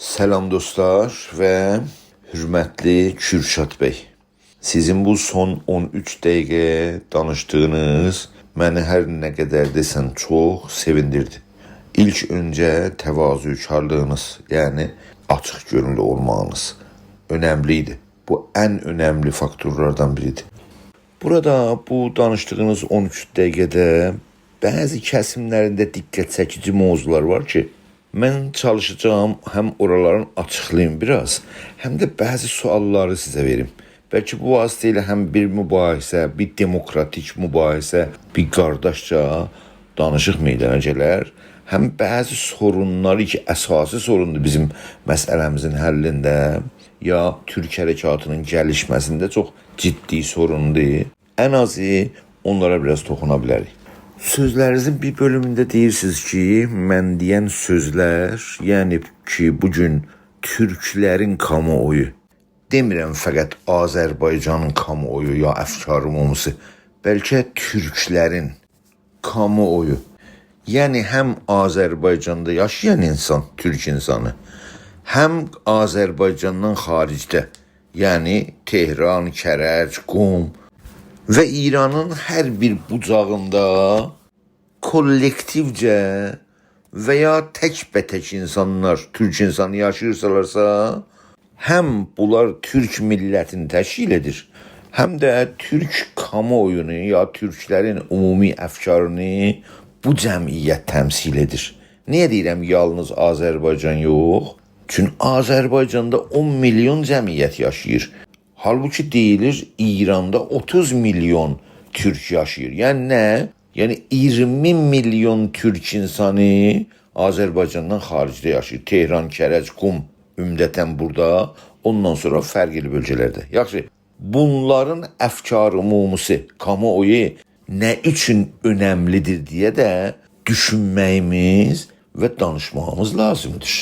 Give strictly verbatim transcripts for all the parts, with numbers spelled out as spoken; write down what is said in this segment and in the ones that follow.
سلام دوستلار و حؤرمتلی کورشاد بی. سیزین بو سون اون اوچ دقیقه دانیشدیغینیز منی هر نه قدر دئسن چوخ سئویندیردی. ایلک اؤنجه تواضع‌کارلیغینیز، یعنی آچیق گؤنوللو اولماغینیز اؤنملی ایدی. بو ان اؤنملی فاکتورلاردان بیریدیر. بورادا بو دانیشدیغینیز اون اوچ دقیقه‌ده بعضی کسیملرینده دقت چکیجی موضوعلار وار کی، من چالیشاجاغام هم اورالارین آچیقلاییم بیر آز، هم ده بعضی سؤاللاری سیزه وئریم. بلکه بو واسطه ایله هم بیر مباحثه، بیر دموکراتیک مباحثه، بیر قارداشجا دانیشیق میدانا گلر، هم بعضی سورونلاری کی، اساسی سوروندور بیزیم مسئله‌میزین حلینده، یا تورک حرکاتینین گلیشمه‌سینده چوخ جدی سوروندور. ان آزی اونلارا بیر آز توخونا بیلریک. سؤزلرینیزین بیر بؤلومونده دئییرسینیز کی، من دئین سؤزلر، یعنی کی، بو گون تورکلرین کامواویو، دئمیرم فقط آذربایجانین کامواویو یا افکار عمومی‌سی، بلکه تورکلرین کامواویو، یعنی هم آذربایجاندا یاشایان اینسان، تورک اینسانی، هم آذربایجاندان خاریجده، یعنی تهران، کرج، قم و ایرانین هر بیر بوجاغیندا کوللکتیوجه و یا تک‌به‌تک اینسانلار، تورک اینسانی یاشاییرسالارسا، هم بونلار تورک میللتینی تشکیل ائدیر، هم ده تورک کامواویونو یا تورکلرین عمومی افکارینی بو جمعیت تمثیل ائدیر. نییه دئییرم یالنیز آذربایجان یوخ؟ چون آذربایجاندا اون میلیون جمعیت یاشاییر. حالبوکی دئییلیر، ایراندا اوتوز میلیون تورک یاشاییر. یعنی نه؟ یعنی اییرمی میلیون تورک اینسانی آذربایجاندان خاریجده یاشاییر. تهران، کرج، قم عمدتاً بورادا، اوندان سونرا فرقلی بؤلگه‌لرده. یاخشی، بونلارین افکار عمومی‌سی، کامواویو نه اوچون اؤنملیدیر دئیه ده دوشونمه‌ییمیز و دانیشماغیمیز لازیمدیر.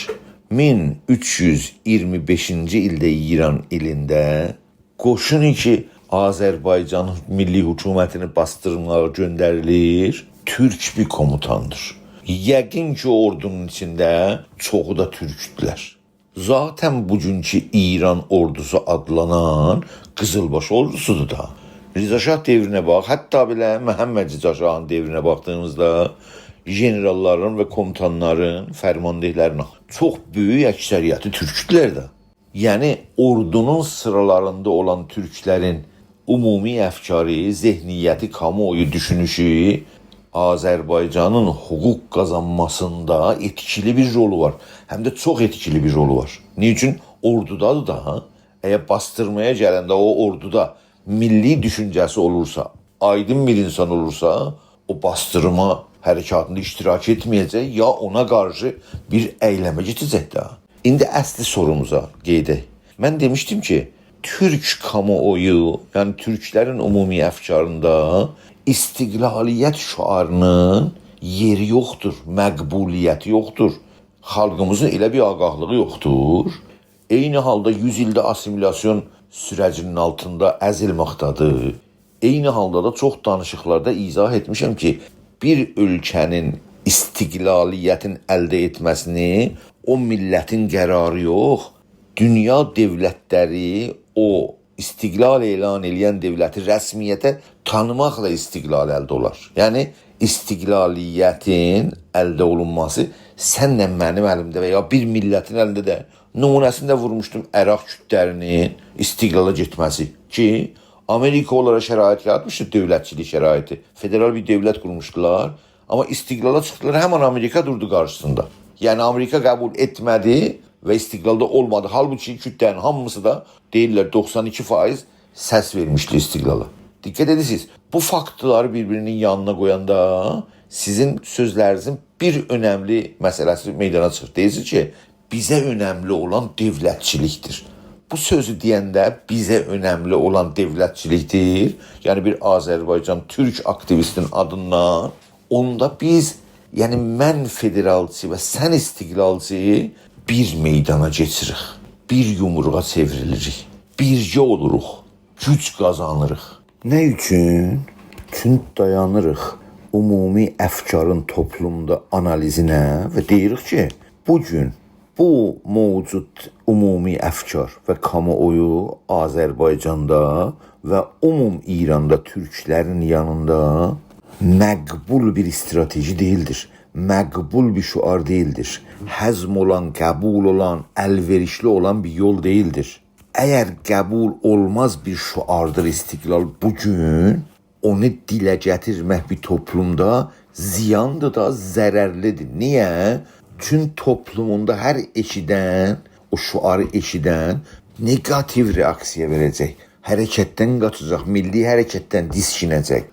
مین اوچ یوز اییرمی بئشینجی ایلده ایران ایلینده قوشونو کی، آذربایجانین میللی حکومتینی باسدیرماغا گؤندریلیر، تورک بیر کوموتاندیر. یقین کی، او اوردونون ایچینده چوخو دا تورکدولر. ذاتاً بوگونکو ایران اوردوسو آدلانان قیزیلباش اوردوسودور دا. رضا شاه دؤورونه باخ، حتی بئله محمد رضا شاهین دؤورونه باخدیغیمیزدا ژنراللارین و کوموتانلارین، فرمانده‌لرین چوخ بؤیوک اکثریتی تورکدولر ده. یعنی، اوردونون سیرالاریندا اولان تورکلرین عمومی افکاری، ذهنیتی، کامواویو دوشونوشو آذربایجانین حقوق قازانماسیندا ائتکیلی بیر رولو وار. هم ده چوخ ائتکیلی بیر رولو وار. نییه اوچون؟ اوردودادیر دا، ها؟ اگر باسدیرمایا گلنده او اوردودا میللی دوشونجه‌سی اولورسا، آیدین بیر اینسان اولورسا، او باسدیرما حرکاتیندا اشتراک ائتمه‌یه‌جک، یا اونا قارشی بیر ائیلمه گئده‌جک ده. ایندی اصلی سوروموزا قئییدک. من دئمیشدیم کی، تورک کامواویو، یعنی تورکلرین عمومی افکاریندا استقلالیت شعارینین یئری یوخدور، مقبولیتی یوخدور. خالقیمیزین ائله بیر آگاهلیغی یوخدور. عینی حالدا یوز ایلده آسیمیلاسیون سورجینین آلتیندا ازیلمکده‌دیر. عینی حالدا دا چوخ دانیشیقلاردا ایضاح ائتمیشم کی، بیر اؤلکه‌نین استقلالیتین الده ائتمه‌سینی او میللتین قراری یوخ، دونیا دؤولتلری او استقلال اعلان ائله‌ین دؤولتی رسمیته تانیماقلا استقلال الده اولار. یعنی، استقلالیتین الده اولونماسی سنله منیم الیمده و یا بیر میللتین الینده ده. نمونه‌سینی ده وورموشدوم، عراق کوردلرینین استقلالا گئتمه‌سی کی، آمریکا اونلارا شرایط یاراتمیشدی، دؤولتچیلیک شرایطی. فدرال بیر دؤولت قورموشدولار، آمما استقلالا چیخدیلار، همین آمریکا دوردو قارشیسیندا. یعنی، آمریکا قبول ائتمه‌دی و استقلال دا اولمادی. حالبوکی کوردلرین هامیسی دا، دئییرلر، دوخسان ایکی فایز سس وئرمیشدی استقلالا. دقت ائدیرسینیز، بو فاکتلاری بیر-بیرینین یانینا قویاندا سیزین سؤزلرینیزین بیر اؤنملی مسئله‌سی میدانا چیخیر. دئییرسینیز کی، بیزه اؤنملی اولان دؤولتچیلیکدیر. بو سؤزو دئینده بیزه اؤنملی اولان دؤولتچیلیکدیر، یعنی بیر آذربایجان تورک آکتیویستین آدیندان، اوندا بیز، یعنی من فدرالچی و سن استقلالچی بیر میدانا کئچیریک، بیر یومروغا چئوریلیریک، بیرگه اولوروق، گوج قازانیریق. نه اوچون؟ چون دایانیریق عمومی افکارین توپلومدا آنالیزینه و دئییریک کی، بو گون بو موجود عمومی افکار و کامواویو آذربایجاندا و عموم ایراندا تورکلرین یانیندا مقبول بیر استراتژی دئییلدیر. مقبول بیر شعار دئییلدیر. هضم اولان، قبول اولان، الوئریشلی اولان بیر یول دئییلدیر. اگر قبول اولماز بیر شعاردیر استقلال بو گون، اونو دیله گتیرمک بیر توپلومدا زیاندیر دا، ضررلیدیر. نییه؟ چون توپلوموندا هر ائشیدن، او شعاری ائشیدن نگاتیو رئاکسیا وئره‌جک. حرکتدن قاچاجاق، میللی حرکتدن دیسکینه‌جک.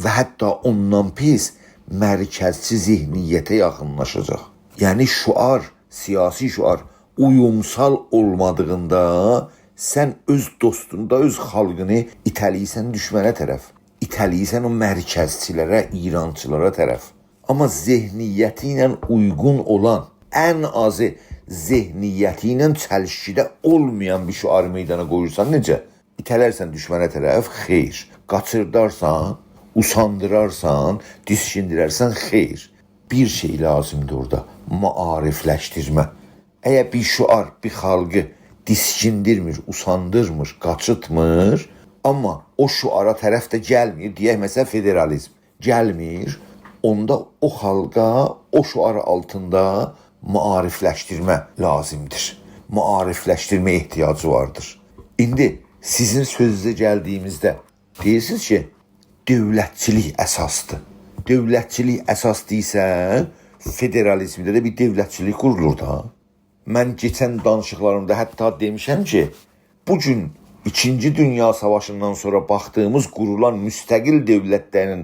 و حتی اوندان پیس مرکزچی ذهنیته یاخینلاشاجاق. یعنی شعار، سیاسی شعار اویومسال اولمادیغیندا سن اؤز دوستونو دا، اؤز خالقینی ایته‌له‌ییرسن دوشمنه طرف. ایته‌له‌ییرسن او مرکزچیلره، ایرانچیلارا طرف. آمما ذهنیتی ایله اویغون اولان، ان آزی ذهنیتی ایله چلیشکیده اولمایان بیر شعاری میدانا قویورسان، نئجه؟ ایته‌لرسن دوشمنه طرف، خیر. قاچیردارسان، اوساندیرارسان، دیسکیندیررسن، خیر. بیر شئی لازیمدیر اورادا، معاریفلشدیرمه. اگر بیر شعار بیر خالقی دیسکیندیرمیر، اوساندیرمیر، قاچیتمیر، آمما او شعارا طرف ده گلمیر، دئیک، مثلا، فدرالیزم گلمیر، اوندا او خالقا او شعار آلتیندا معاریفلشدیرمه لازیمدیر. معاریفلشدیرمه احتیاجی واردیر. ایندی سیزین سؤزونوزه گلدیییمیزده، دئییرسینیز کی، دؤولتچیلیک اساسدیر. دؤولتچیلیک اساسدیرسه، فدرالیزمده ده بیر دؤولتچیلیک قورولور دا. من کئچن دانیشیقلاریمدا حتی دئمیشم کی، بو گون ایکینجی دونیا ساواشیندان سونرا باخدیغیمیز قورولان مستقل دؤولتلرین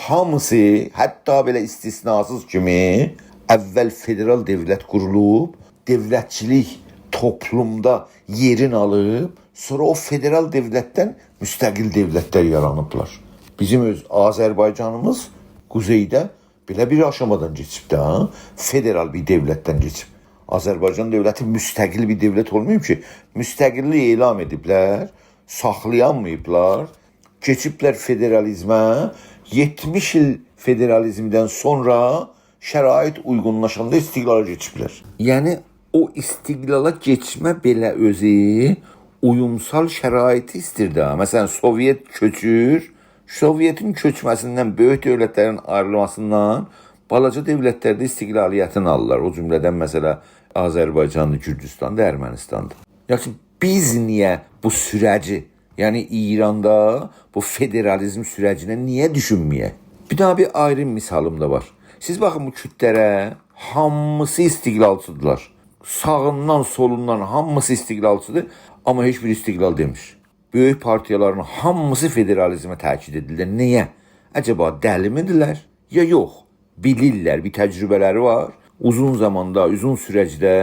هامیسی، حتی بئله استثناسیز کیمی، اول فدرال دؤولت قورولوب، دؤولتچیلیک توپلومدا یئرین آلیب، سونرا او فدرال دؤولتدن مستقل دؤولتلر یارانیبلار. بیزیم اؤز آذربایجانیمیز قوزئیده بئله بیر آشامادان کئچیب ده، ها؟ فدرال بیر دؤولتدن کئچیب. آذربایجان دؤولتی مستقل بیر دؤولت اولماییب کی، مستقللیک اعلان ائدیبلر، ساخلایانماییبلار، کئچیبلر فدرالیزمه، یئتمیش ایل فدرالیزمدن سونرا شرایط اویغونلاشاندا استقلالا کئچیبلر. یعنی، او استقلالا کئچمه بئله اؤزو اویومسال شرایطی ایستیر ده. مثلا، سووئت کؤچور، سووئتین کؤچمه‌سیندن، بؤیوک دؤولتلرین آیریلماسیندان بالاجا دؤولتلر ده استقلالیتینی آلیرلار. او جمله‌دن، مثلا، آذربایجاندیر، گورجوستاندیر، ارمنیستاندیر. یاخشی، بیز نییه بو سوره‌جی، یعنی ایراندا بو فدرالیزم سوره‌جینه نییه دوشونمه‌یک؟ بیر داها بیر آیری مثالیم دا وار. سیز باخین بو کوردلره، هامیسی استقلالچیدیرلار. ساغیندان، سولوندان هامیسی استقلالچیدیر، آمما هئچ بیر استقلال دئمیر. بؤیوک پارتیالارین هامیسی فدرالیزمه تأکید ائدیرلر. نییه؟ عجبا دلی‌میدیرلر؟ یا یوخ؟ بیلیرلر، بیر تجربه‌لری وار. اوزون زاماندا، اوزون سورجده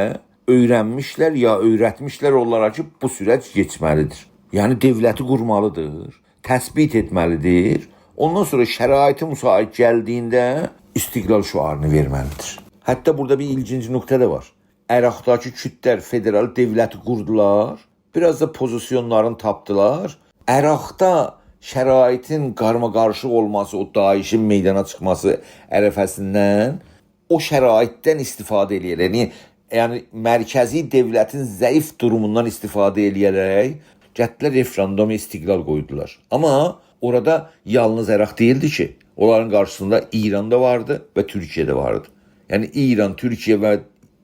اؤیرنمیشلر یا اؤیرتمیشلر اونلارا کی، بو سورج کئچمه‌لیدیر. یعنی دؤولتی قورمالیدیر، تثبیت ائتمه‌لیدیر. اوندان سونرا شرایطی مساعد گلدیگینده استقلال شعارینی وئرمه‌لیدیر. حتی بورادا بیر ایلگینج نقطه ده وار. عراقداکی کوردلر فدرال دؤولتی قوردولار. بیر آز دا پوزیسیونلارینی تاپدیلار. عراقدا شرایطین قارماقاریشیق اولماسی، او داعشین میدانا چیخماسی عرفه‌سیندن او شرایطدن استفاده ائله‌یه‌رک، یعنی، یعنی مرکزی دؤولتین ضعیف دوروموندان استفاده ائله‌یه‌رک گتدیلر رفراندوم استقلال قویدولار. آمما اورادا یالنیز عراق دئییلدی کی، اونلارین قارشیسیندا ایران دا واردی و تورکیه ده واردی. یعنی ایران، تورکیه و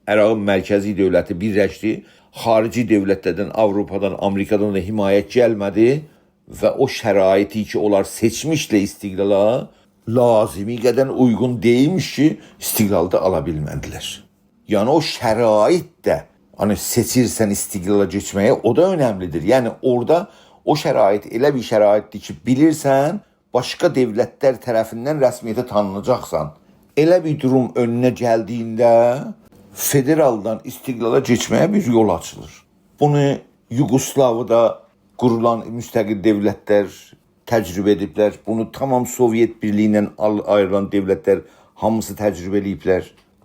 عراقین مرکزی دؤولتی بیرلشدی. خاریجی دؤولتلردن، آوروپادان، آمریکادان دا حمایت گلمه‌دی و او شرایطی کی، اونلار سئچمیشدیلر استقلالا، لازیمی قدر اویغون دئییلمیش کی، استقلالی دا آلا بیلمه‌دیلر. یعنی او شرایط ده، هانی سئچیرسن استقلالا کئچمه‌یی، او دا اؤنملیدیر. یعنی اورادا او شرایط ائله بیر شرایطدیر کی، بیلیرسن، باشقا دؤولتلر طرفیندن رسمیته تانیناجاقسان. ائله بیر دوروم اؤنونه گلدیگینده فدرالدان استقلالا کئچمه‌یه بیر یول آچیلیر. بونو یوگوسلاویدا قورولان مستقل دؤولتلر تجربه ائدیبلر. بونو تمام سووئت بیرلیگیندن آل-، آیریلان دؤولتلر هامیسی تجربه ائله‌ییبلر.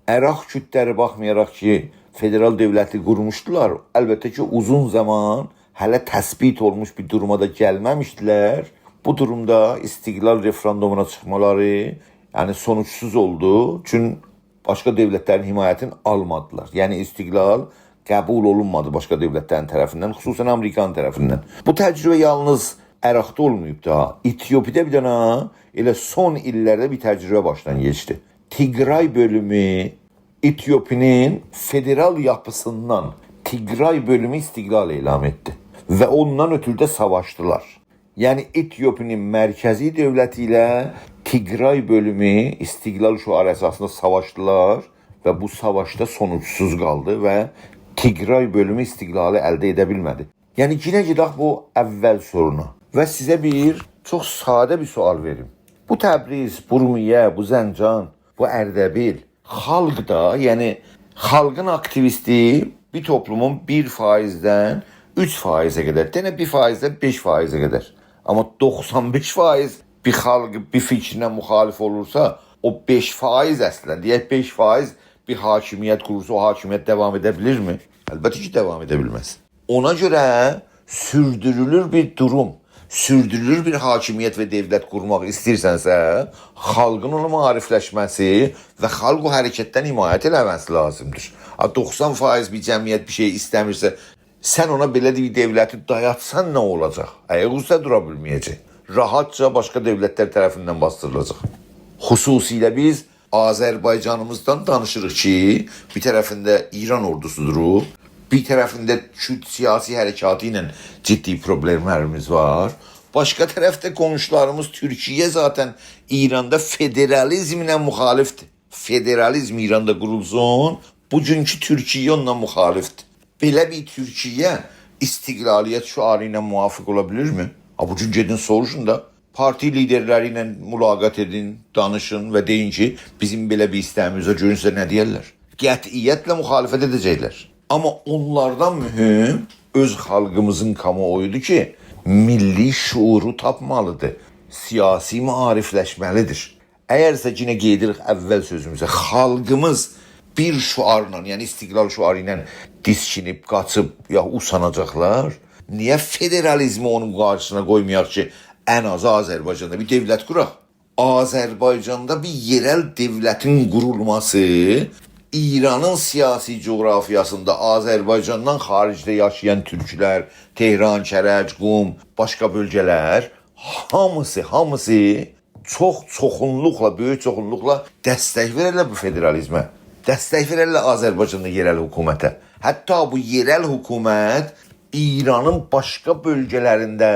عراق کوردلری، باخمایاراق کی، فدرال دؤولتی قورموشدولار، البته کی، اوزون زامان هله تثبیت اولموش بیر دوروما دا گلمه‌میشدیلر. بو دورومدا استقلال رفراندومونا چیخمالاری، یعنی، سونوجسوز اولدو. چون باشقا دؤولتلرین حمایتینی آلمادیلار. یعنی استقلال قبول اولونمادی باشقا دؤولتلرین طرفیندن، خصوصاً آمریکانین طرفیندن. بو تجربه یالنیز عراقدا اولماییب دا. اتیوپیادا بیر دنه ائله سون ایللرده بیر تجربه باشدان کئچدی. تیگرای بؤلومو، اتیوپیانین فدرال یاپیسیندان تیگرای بؤلومو استقلال اعلان ائتدی و اوندان اؤترو ده ساواشدیلار. یعنی اتیوپیانین مرکزی دؤولتی ایله تیگرای بؤلومو استقلال شعاری اساسیندا ساواشدیلار و بو ساواش دا سونوجسوز قالدی و تیگرای بؤلومو استقلالی الده ائده بیلمه‌دی. یعنی یئنه گئدک بو اول سورونا و سیزه بیر چوخ ساده بیر سؤال وئریم. بو تبریز، بو اورمیه، بو زنجان، بو اردبیل، خالق دا، یعنی خالقین آکتیویستی بیر توپلومون بیر فایزدن اوچ فایزه قدر، دئنه بیر فایزدن بئش فایزه قدر. آمما دوخسان بئش فایز بیر خالق بیر فیکرینه مخالف اولورسا، او بئش فایز اصلینده، دئیک بئش فایز بیر حاکمیت قورورسا، او حاکمیت داوام ائده بیلیرمی؟ البته کی، داوام ائده بیلمز. اونا گؤره سوردورولور بیر دوروم، سوردورولور بیر حاکمیت و دؤولت قورماق ایسته‌ییرسنسه، خالقین اونا معاریفلشمه‌سی و خالق او حرکتدن حمایت ائله‌مه‌سی لازیمدیر. آ، دوخسان فایز بیر جمعیت بیر شئی ایسته‌میرسه، سن اونا بئله بیر دؤولتی دایاتسان نه اولاجاق؟ آیاق اوسته دورا بیلمه‌یه‌جک. راحتجا باشقا دؤولتلر طرفیندن باسدیریلاجاق. خصوصیله بیز آذربایجانیمیزدان دانیشیریق کی، بیر طرفینده ایران اوردوسو دورور، بیر طرفینده کورد سیاسی حرکاتی ایله جدی پروبلئملریمیز وار. باشقا طرفده قونشولاریمیز تورکیه ذاتاً ایراندا فدرالیزمله مخالفدیر. فدرالیزم ایراندا قورولسون، بوگونکو تورکیه اونونلا مخالفدیر. بئله بیر تورکیه استقلالیت شعاری ایله موافق اولا بیلیرمی؟ آ، بوگون گئدین سوروشون دا. پارتی لیدرلری ایله ملاقات ائدین، دانیشین و دئیین کی، بیزیم بئله بیر ایسته‌ییمیز وار، گؤرون سیزه نه دئیرلر. قطعیتله مخالفت ائده‌جکلر. آمما اونلاردان مهم اؤز خالقیمیزین کامواویودور کی، میللی شعورو تاپمالیدیر، سیاسی معاریفلشمه‌لیدیر. اگرسه یئنه قئییدیریک اول سؤزوموزه، خالقیمیز بیر شعارلا، یعنی استقلال شعاری ایله دیسکینیب، قاچیب یا اوساناجاقلار، نییه فدرالیزمی اونون قارشیسینا قویمایاق کی، ان آزی آذربایجاندا بیر دؤولت قوراق؟ آذربایجاندا بیر یئرل دؤولتین قورولماسی ایرانین سیاسی جغرافیاسیندا آذربایجاندان خاریجده یاشایان تورکلر، تهران، کرج، قم، باشقا بؤلگه‌لر، هامیسی، هامیسی چوخ چوخونلوقلا، بؤیوک چوخونلوقلا دستک وئررلر بو فدرالیزمه. دستک وئررلر آذربایجاندا یئرل حکومته. حتی بو یئرل حکومت ایرانین باشقا بؤلگه‌لرینده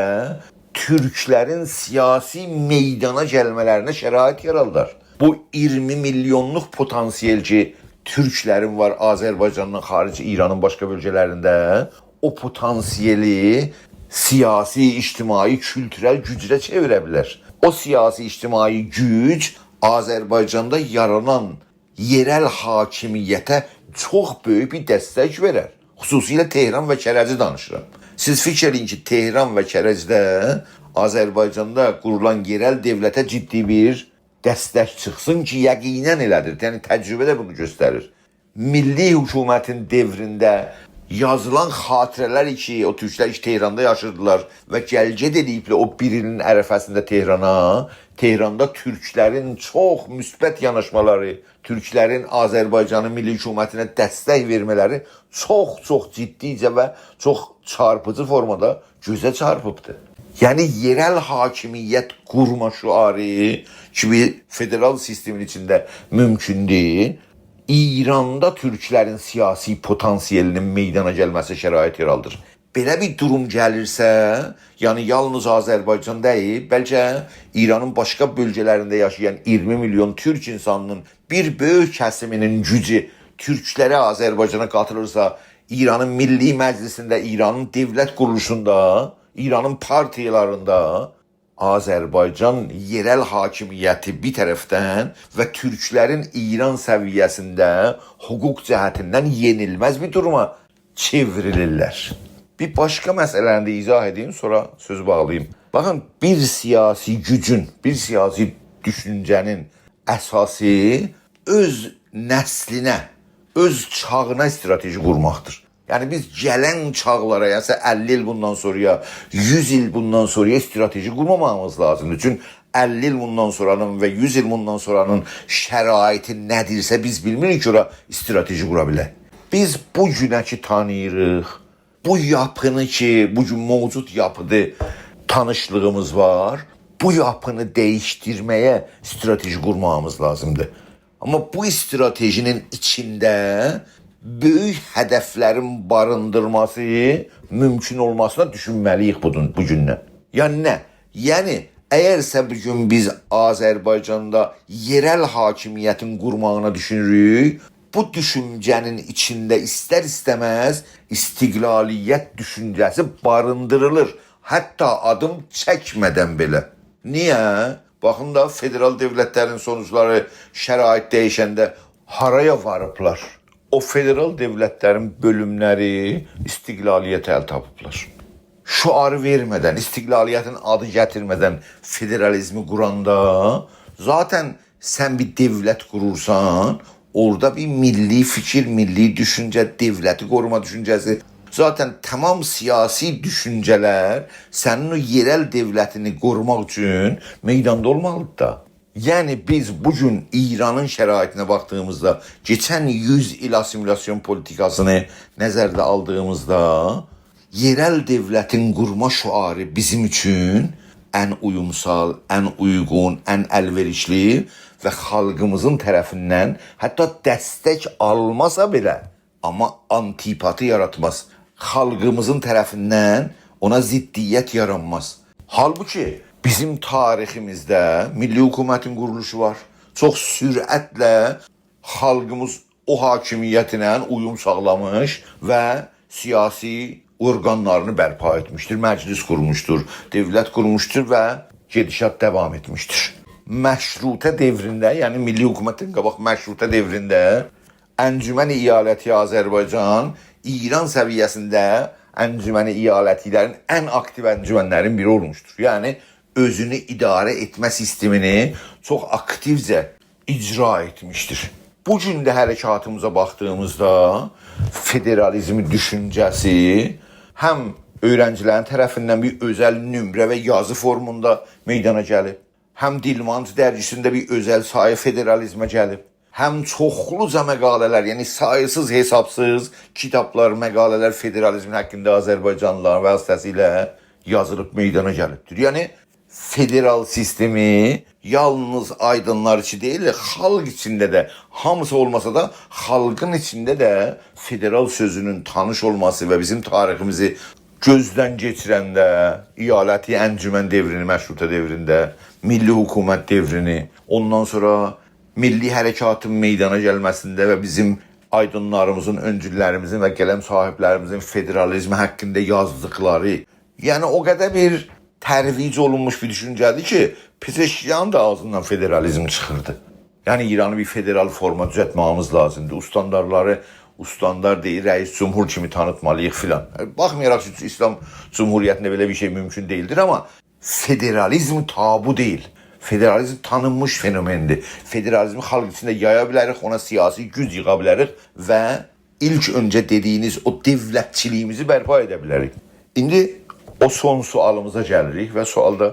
تورکلرین سیاسی میدانا گلمه‌لرینه شرایط یارادار. بو اییرمی میلیونلوق پتانسیل کی، تورکلرین وار آذربایجاندان خاریج ایرانین باشقا بؤلگه‌لرینده، او پتانسیلی سیاسی، اجتماعی، کولتورل گوجه چئویره بیلر. او سیاسی، اجتماعی گوج آذربایجاندا یارانان یئرل حاکمیته چوخ بؤیوک بیر دستک وئرر. خصوصیله تهران و کرجی دانیشیرام. سیز فیکیر ائله‌یین کی، تهران و کرجده آذربایجاندا قورولان یئرل دؤولته جدی بیر دستک چیخسین کی، یقیناً ائله‌دیر. یعنی، تجربه ده بونو گؤستریر. میللی حکومتین دؤورونده یازیلان خاطره‌لر کی، او تورکلر کی، تهراندا یاشیردیلار و گل-گئت ائله‌ییبلر او بیر ایلین عرفه‌سینده تهرانا، تهراندا تورکلرین چوخ مثبت یاناشمالاری، تورکلرین آذربایجانین میللی حکومتینه دستک وئرمه‌لری چوخ-چوخ جدیجه و چوخ چارپیجی فورمادا گؤزه چارپیبدی. یعنی، یئرل حاکمیت قورما شعاری کی، بیر فدرال سیستمین ایچینده مومکوندور، ایراندا تورکلرین سیاسی پتانسیلینین میدانا گلمه‌سی شرایط یارادیر. بئله بیر دوروم گلیرسه، یعنی یالنیز آذربایجان دئییل، بلکه ایرانین باشقا بؤلگه‌لرینده یاشایان اییرمی میلیون تورک اینسانینین بیر بؤیوک کسیمینین گوجو تورکلره، آذربایجانا قاتیلیرسا، ایرانین میللی مجلیسینده، ایرانین دؤولت قورولوشوندا، ایرانین پارتیالاریندا آذربایجان یئرل حاکمیتی بیر طرفدن و تورکلرین ایران سویه‌سینده حقوق جهتیندن یئنیلمز بیر دوروما چئوریلیرلر. بیر باشقا مسئله‌نی ده ایضاح ائدیم، سونرا سؤزو باغلاییم. باخین، بیر سیاسی گوجون، بیر سیاسی دوشونجه‌نین اساسی اؤز نسلینه، اؤز چاغینا استراتژی قورماقدیر. یعنی، بیز گلن چاغلارا، یعنی، اللی ایل بوندان سونرایا، یوز ایل بوندان سونرایا استراتژی قورماماغیمیز لازیمدیر. چونکی اللی ایل بوندان سونرانین و یوز ایل بوندان سونرانین شرایطی نه‌دیرسه، بیز بیلمیریک کی، اورا استراتژی قورا بیلک. بیز بو گونه کی تانیییریق، بو یاپینی کی، بو گون موجود یاپیدیر، تانیشلیغیمیز وار. بو یاپینی دییشدیرمه‌یه استراتژی قورماغیمیز لازیمدیر. آمما بو استراتژی‌نین ایچینده بؤیوک هدفلرین باریندیرماسی مومکون اولماسینا دوشونمه‌لی‌ییک بو گون، بو گوندن. یعنی نه؟ یعنی، اگرسه بو گون بیز آذربایجاندا یئرل حاکمیتین قورماغینا دوشونوروک، بو دوشونجه‌نین ایچینده ایستر-ایسته‌مز استقلالیت دوشونجه‌سی باریندیریلیر. حتی آدیم چکمه‌دن بئله. نییه؟ باخین دا، فدرال دؤولتلرین سونوجلاری، شرایط دییشنده هارایا واریبلار؟ او فدرال دؤولتلرین بؤلوملری استقلالیته ال تاپیبلار. شعاری وئرمه‌دن، استقلالیتین آدی گتیرمه‌دن فدرالیزمی قوراندا، ذاتاً سن بیر دؤولت قورورسان، اورادا بیر میللی فیکیر، میللی دوشونجه، دؤولتی قوروما دوشونجه‌سی، ذاتاً تمام سیاسی دوشونجه‌لر سنین او یئرل دؤولتینی قوروماق اوچون میداندا اولمالیدیر دا. یعنی، بیز بو گون ایرانین شرایطینه باخدیغیمیزدا، کئچن یوز ایل آسیمیلاسیون پولیتیکاسینی نظرده آلدیغیمیزدا، یئرل دؤولتین قورما شعاری بیزیم اوچون ان اویومسال، ان اویغون، ان الوئریشلی و خالقیمیزین طرفیندن حتی دستک آلماسا بئله، آمما آنتی‌پاتی یاراتماز. خالقیمیزین طرفیندن اونا ضدیت یارانماز. حالبوکی بیزیم تاریخیمیزده میللی حکومتین قورولوشو وار. چوخ سرعتله خالقیمیز او حاکمیتله اویوم ساغلامیش و سیاسی اورقانلارینی برپا ائتمیشدیر، مجلس قورموشدور، دؤولت قورموشدور و گئدیشات داوام ائتمیشدیر. مشروطه دؤورونده، یعنی میللی حکومتدن قاباق مشروطه دؤورونده انجمن ایالتی آذربایجان ایران سویه‌سینده انجمن ایالتی‌لرین ان آکتیو انجمن‌لرین بیری اولموشدور. یعنی اؤزونو اداره ائتمه سیستمینی چوخ آکتیوجه اجرا ائتمیشدیر. بو گون ده حرکاتیمیزا باخدیغیمیزدا فدرالیزم دوشونجه‌سی هم اؤیرنجی‌لرین طرفیندن بیر اؤزل نمره و یازی فورموندا میدانا گلیب، هم دیلمانج درگیسینده بیر اؤزل سایی فدرالیزمه گلیب، هم چوخلوجا مقاله‌لر، یعنی سایی‌سیز حسابسیز کیتابلار، مقاله‌لر فدرالیزمین حاقیندا آذربایجانلیلار واسطه‌سیله یازیلیب میدانا گلیبدیر. یعنی فدرال سیستمی یالنیز آیدینلار اوچون دئییل، خالق ایچینده ده، هامیسی اولماسا دا، خالقین ایچینده ده فدرال سؤزونون تانیش اولماسی و بیزیم تاریخیمیزی گؤزدن کئچیرنده، ایالتی انجمن دؤورونو، مشروطه دؤورونده، میللی حکومت دؤورونو، اوندان سونرا میللی حرکاتین میدانا گلمه‌سینده و بیزیم آیدینلاریمیزین، اؤنجوللریمیزین و قلم صاحیبلریمیزین فدرالیزم حاقیندا یازدیقلاری، یعنی او قدر بیر ترویج اولونموش بیر دوشونجه‌دیر کی، پزشکیانین دا آغزیندان فدرالیزم چیخیردی. یعنی ایرانی بیر فدرال فورما دوزلتمه‌ییمیز لازیمدیر. استاندارلاری استاندار دئییل، رئیس جمهور کیمی تانیتمالی‌ییق فلان. باخمایاراق کی، ایسلام جمهوریتینده بئله بیر شئی مومکون دئییلدیر، آمما فدرالیزم تابو دئییل. فدرالیزم تانینمیش فنومندیر. فدرالیزمی خالق ایچینده یایا بیلریک، اونا سیاسی گوج ییغا بیلریک و ایلک اؤنجه دئدیگینیز او دؤولتچیلیگیمیزی برپا ائده بیلریک. ایندی او سون سؤالیمیزا گلیریک و سؤال دا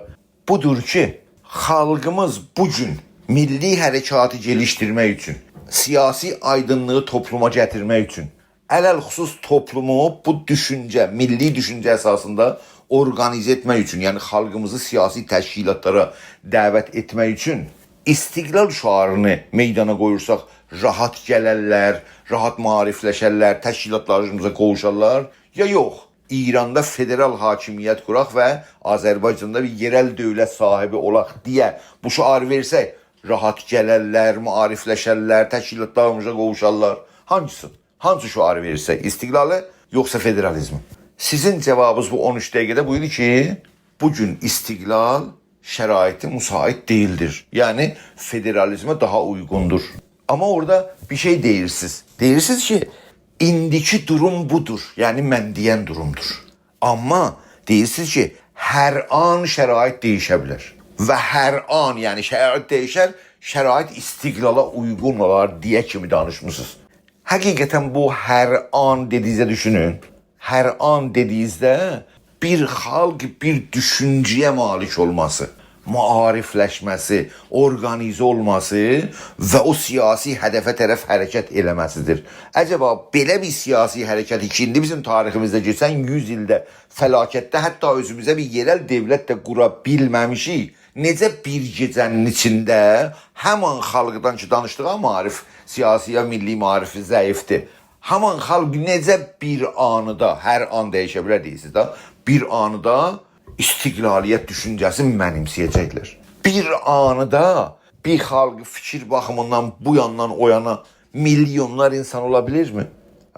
بودور کی، خالقیمیز بو گون میللی حرکاتی گلیشدیرمک اوچون، سیاسی آیدینلیغی توپلوما گتیرمک اوچون، علی‌الخصوص توپلومو بو دوشونجه، میللی دوشونجه اساسیندا اورقانیزه ائتمک اوچون، یعنی خالقیمیزی سیاسی تشکیلاتلارا دعوت ائتمک اوچون استقلال شعارینی میدانا قویورساق، راحت گلرلر، راحت معاریفلشرلر، تشکیلاتلاریمیزا قوووشارلار، یا یوخ؟ ایراندا فدرال حاکمیت قوراق و آذربایجاندا بیر یئرل دؤولت صاحیبی اولاق دئیه بو شعاری وئرسک، راحت گلرلر، معاریفلشرلر، تشکیلاتلاریمیزا قوووشارلار. هانگیسی؟ هانسی شعاری وئرسک، استقلالی یوخسا فدرالیزمی؟ سیزین جاوابینیز بو اون اوچ دقیقه‌ده بو ایدی کی، بو گون استقلال شرایطی مساعد دئییلدیر. یعنی فدرالیزمه داها اویغوندور. آمما اورادا بیر شئی دئییرسینیز. دئییرسینیز کی، ایندیکی دوروم بودور. یعنی من دئین دورومدور. آمما دئییرسینیز کی، هر آن شرایط دییشه بیلر. و هر آن، یعنی شرایط دییشر، شرایط استقلالا اویغون اولار دئیه کیمی دانیشمیسینیز. حقیقتاً بو هر آن دئدیگینیزه دوشونون. هر آن دئدیگینیزده بیر خالق، بیر دوشونجه‌یه مالیک اولماسی. معاریفلشمه‌سی، اورقانیزه اولماسی و او سیاسی هدفه طرف حرکت ائله‌مه‌سیدیر. عجبا بئله بیر سیاسی حرکت کی، ایندی بیزیم تاریخیمیزده کئچن یوز ایلده فلاکتده حتی اؤزوموزه بیر یئرل دؤولت ده قورا بیلمه‌میشیک، نئجه بیر گئجه‌نین ایچینده همان خالقدان کی، دانیشدیغی معاریف، سیاسی یا میللی معاریفی ضعیفدیر، همان خالق نئجه بیر آندا، هر آن دییشه بیلر دئییرسینیز ده، بیر آندا استقلالیت دوشونجه‌سینی منیمسه‌یه‌جکلر؟ بیر آندا بیر خالق فیکیر باخیمیندان بو یاندان او یانا میلیونلار اینسان اولا بیلیرمی؟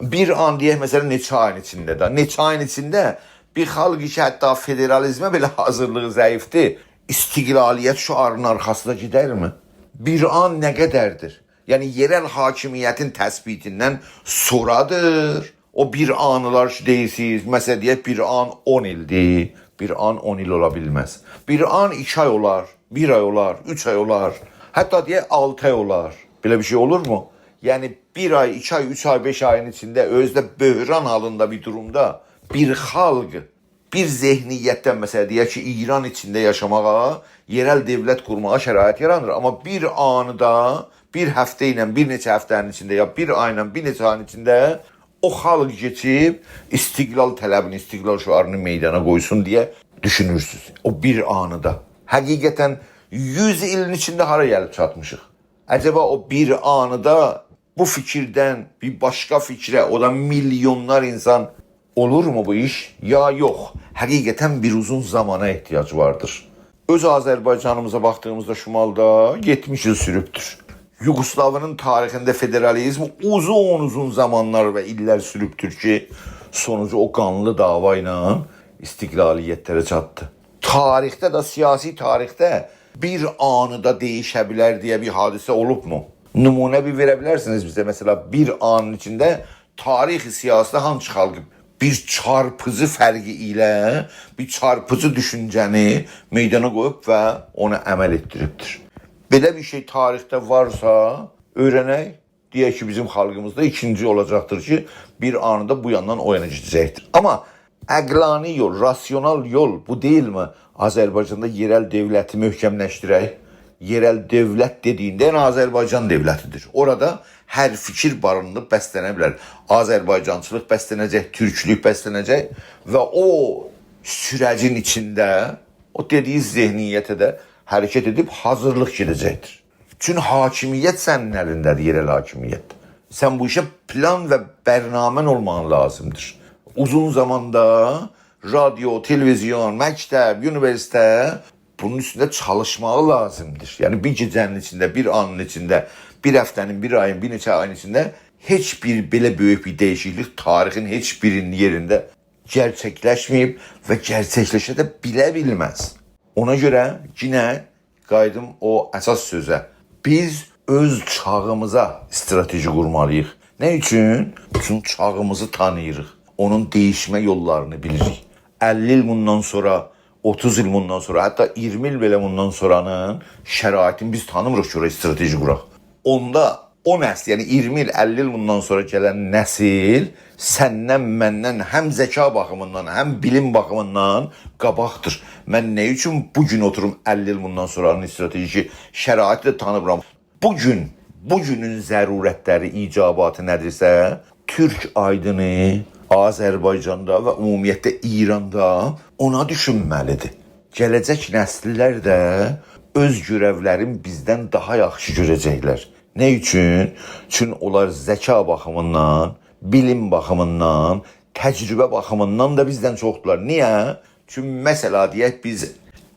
بیر آن دئیک، مثلا، نئچه آیین ایچینده ده، نئچه آیین ایچینده بیر خالق کی، حتی فدرالیزمه بئله حاضیرلیغی ضعیفدیر، استقلالیت شعارینین آرخاسیندا گئدرمی؟ بیر آن نه قدردیر؟ یعنی، یئرل حاکمیتین تثبیتیندن سونرادیر. او بیر آنلار کی، دئییرسینیز، مثلا، دئیک، بیر آن اون ایلدیر. بیر آن اون ایل اولا بیلمز. بیر آن ایکی آی اولار، بیر آی اولار، اوچ آی اولار، حتی دئیک، آلتی آی اولار. بئله بیر شئی اولورمو؟ یعنی، بیر آی، ایکی آی، اوچ آی، بئش آیین ایچینده اؤزو ده بحران حالیندا بیر دورومدا بیر خالق بیر ذهنیتدن، مثلا، دئیک کی، ایران ایچینده یاشاماغا، یئرل دؤولت قورماغا شرایط یارانیر. آمما بیر آندا، بیر هفته ایله، بیر نئچه هفته‌نین ایچینده، یا بیر آیلا بیر نئچه آیین ایچینده او خالق کئچیب استقلال طلبینی، استقلال شعارینی میدانا قویسون دئیه دوشونورسونوز. او بیر آندا. حقیقتا، یوز ایلین ایچینده هارا گلیب چاتمیشیق؟ عجبا او بیر آندا بو فیکیردن بیر باشقا فیکره، او دا میلیونلار اینسان، اولورمو بو ایش، یا یوخ؟ حقیقتا بیر اوزون زامانا احتیاج واردیر. اؤز آذربایجانیمیزا باخدیغیمیزدا شمالدا یئتمیش ایل سوروبدور. یوگوسلاوی‌نین تاریخینده فدرالیزم اوزون-اوزون زامانلار و ایللر سوروبدور کی، سونوجو او قانلی دعوا ایله استقلالیتلره چاتدی. تاریخده ده، سیاسی تاریخده بیر آندا دییشه بیلر دئیه بیر حادثه اولوبمو؟ نمونه بیر وئره بیلرسینیز بیزه؟ مثلا، بیر آنین ایچینده تاریخ سیاسی‌ده هانسی خالق بیر چارپیجی فرقی ایله بیر چارپیجی دوشونجه‌نی میدانا قویوب و اونو عمل ائتدیریبدیر؟ بئله بیر شئی تاریخده وارسا، اؤیرنک، دئیک کی، بیزیم خالقیمیز دا ایکینجی اولاجاقدیر کی، بیر آندا بو یاندان او یانا گئده‌جکدیر. آمما عقلانی یول، راسیونال یول بو دئییلمی؟ آذربایجاندا یئرل دؤولتی محکملشدیرک. یئرل دؤولت دئدیگینده، یعنی، آذربایجان دؤولتیدیر. اورادا هر فیکیر بارینیب بسلنه بیلر. آذربایجانچیلیق بسلنه‌جک، تورکلوک بسلنه‌جک و او سورجین ایچینده او دئدیگی ذهنیته ده حرکت ائدیب حاضیرلیق گئده‌جکدیر. چون حاکمیت سنین الینده‌دیر، یئرل حاکمیت. سن بو ایشه پلان و برنامه‌ن اولماغین لازیمدیر. اوزون زاماندا رادیو، تلویزیون، مکتب، اونیوئرسیتئت بونون اوستونده چالیشماغی لازیمدیر. یعنی، بیر گئجه‌نین ایچینده، بیر آنین ایچینده، بیر هفته‌نین، بیر آیین، بیر نئچه آیین ایچینده هئچ بیر بئله بؤیوک بیر دییشیکلیک تاریخین هئچ بیر یئرینده گئرچکلشمه‌ییب و گئرچکلشه ده بیله بیلمز. اونا گؤره یئنه قاییدیم او اساس سؤزه. بیز اؤز چاغیمیزا استراتژی قورمالی‌ییق. نه اوچون؟ چون چاغیمیزی تانیییریق. اونون دییشمه یوللارینی بیلیریک. اللی ایل بوندان سونرا، اوتوز ایل بوندان سونرا، حتی اییرمی ایل بئله بوندان سونرانین شرایطینی بیز تانیمیریق کی، اورایا استراتژی قوراق. اوندا او نسل، یعنی اییرمی ایل، اللی ایل بوندان سونرا گلن نسل سندن، مندن هم ذکا باخیمیندان، هم بیلیم باخیمیندان قاباقدیر. من نه اوچون بو گون اوتوروم اللی ایل بوندان سونرانین استراتژی شرایطی ده تانیمیرام؟ بو گون، بو گونون ضرورتلری، ایجاباتی نه‌دیرسه، تورک آیدینی آذربایجاندا و عمومیتله ایراندا اونا دوشونمه‌لیدیر. گله‌جک نسل‌لر ده اؤز گؤرئولرینی بیزدن داها یاخشی گؤره‌جکلر. نه اوچون؟ چون اونلار ذکا باخیمیندان، بیلیم باخیمیندان، تجربه باخیمیندان دا بیزدن چوخدولار. نییه؟ چون، مثلا، دئیک، بیز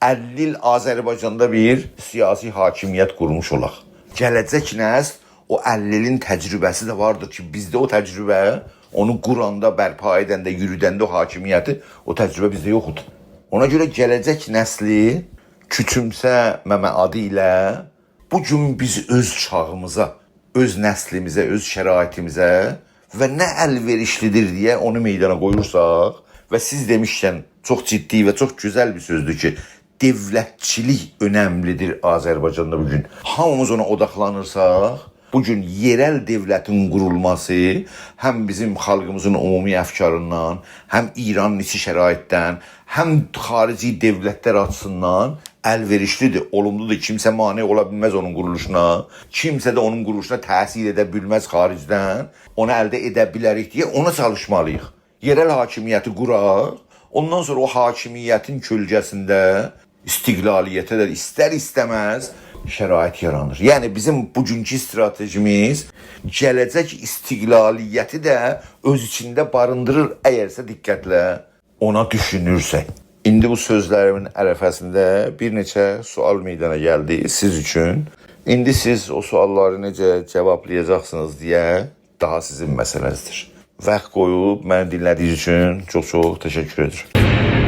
اللی ایل آذربایجاندا بیر سیاسی حاکمیت قورموش اولاق. گله‌جک نسل او اللی ایلین تجربه‌سی ده واردیر کی، بیزده او تجربه، اونو قوراندا، برپا ائدنده، یورودنده او حاکمیتی، او تجربه بیزده یوخدور. اونا گؤره گله‌جک نسلی کوچومسه‌مه‌مه آدی ایله بو گون بیز اؤز چاغیمیزا، اؤز نسلیمیزه، اؤز شرایطیمیزه و نه ال‌وئریشلیدیر دئیه اونو میدانا قویورساق و سیز دئمیشکن، چوخ جدی و چوخ گؤزل بیر سؤزدور کی، دؤولتچیلیک اؤنملیدیر آذربایجاندا بو گون. هامیمیز اونا اوداقلانیرساق، بو گون یئرل دؤولتین قورولماسی هم بیزیم خالقیمیزین عمومی افکاریندان، هم ایرانین ایچی شرایطدن، هم خاریجی دؤولتلر آچیسیندان الوئریشلیدیر، اولوملودور. کیمسه مانع اولا بیلمز اونون قورولوشونا، کیمسه ده اونون قورولوشونا تأثیر ائده بیلمز خارجدن. اونو الده ائده بیلریک دئیه اونا چالیشمالی‌ییق. یئرل حاکمیتی قوراق، اوندان سونرا او حاکمیتین کؤلگه‌سینده استقلالیته ده ایستر-ایسته‌مز شرایط یارانیر. یعنی بیزیم بوگونکو استراتژیمیز گله‌جک استقلالیتی ده اؤز ایچینده باریندیریر، اگرسه دقتله اونا دوشونورسک. ایندی بو سؤزلریمین عرفه‌سینده بیر نئچه سؤال میدانا گلدی سیز اوچون. ایندی سیز او سؤاللاری نئجه جاوابلایاجاقسینیز دئیه داها سیزین مسئله‌نیزدیر. واخت قویوب منی دینله‌دیگینیز اوچون چوخ-چوخ تشکر ائدیرم.